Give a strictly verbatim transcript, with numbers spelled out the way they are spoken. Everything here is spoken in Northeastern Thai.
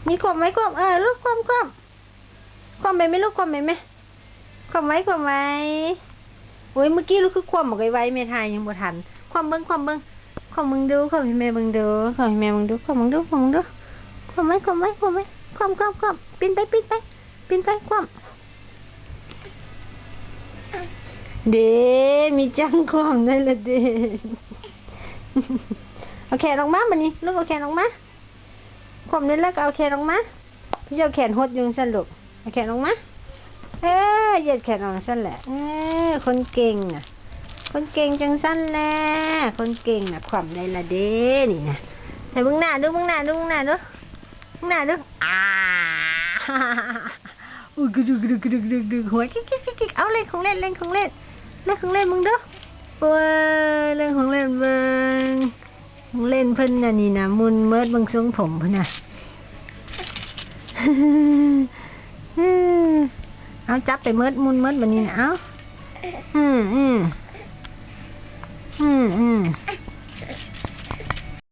นี่คว่ำไว้ คว่ำ เออ ลูก คว่ำ คว่ำ คว่ำไปไหมลูก คว่ำไปไหม คว่ำไว้ คว่ำไว้ โอ้ย เมื่อกี้ลูกคือคว่ำออกไปไวๆ แม่ทายยังบ่ทัน คว่ำเบิ่ง คว่ำเบิ่ง คว่ำเบิ่งดู คว่ำให้แม่เบิ่งดู คว่ำให้แม่เบิ่งดู คว่ำเบิ่งดู คว่ำเบิ่งดู คว่ำไว้ คว่ำไว้ คว่ำไว้ คว่ำ คว่ำ คว่ำ ปิ้นไป ปิ้นไป ปิ้นไป คว่ำ เด้ มีจังคว่ำได้ละเด้ เอาแขนออกมาบัดนี้ ลูกเอาแขนออกมา คว่ำนี่แล้วก็เอาแขนออกมา พี่เอาแขนหดอยู่ซั่นลูก เอาแขนออกมา เออ เหยียดแขนออกซั่นแหละ เออ คนเก่งน่ะ คนเก่งจังซั่นแหละ คนเก่งน่ะ คว่ำได้ละเด้ นี่นะ ใส่เบิ่งหน้าดู เบิ่งหน้าดู เบิ่งหน้าดู เบิ่งหน้าดู อ่า อุ้ย กระดึก กระดึก กระดึก กระดึก กระดึก หัว คิก คิก คิก คิก เอา เล่นของเล่น เล่นของเล่น เล่นของเล่นมึงดู โอ้ย เล่นของเล่นเบิ่ง ของเล่นเพิ่นน่ะนี่นะ มุ่นเมิดเบิ่งทรงผมเพิ่นน่ะ เอา จับไปเมิด มุ่นเมิดบัดนี้นะ เอา อืม อืม อืม อืม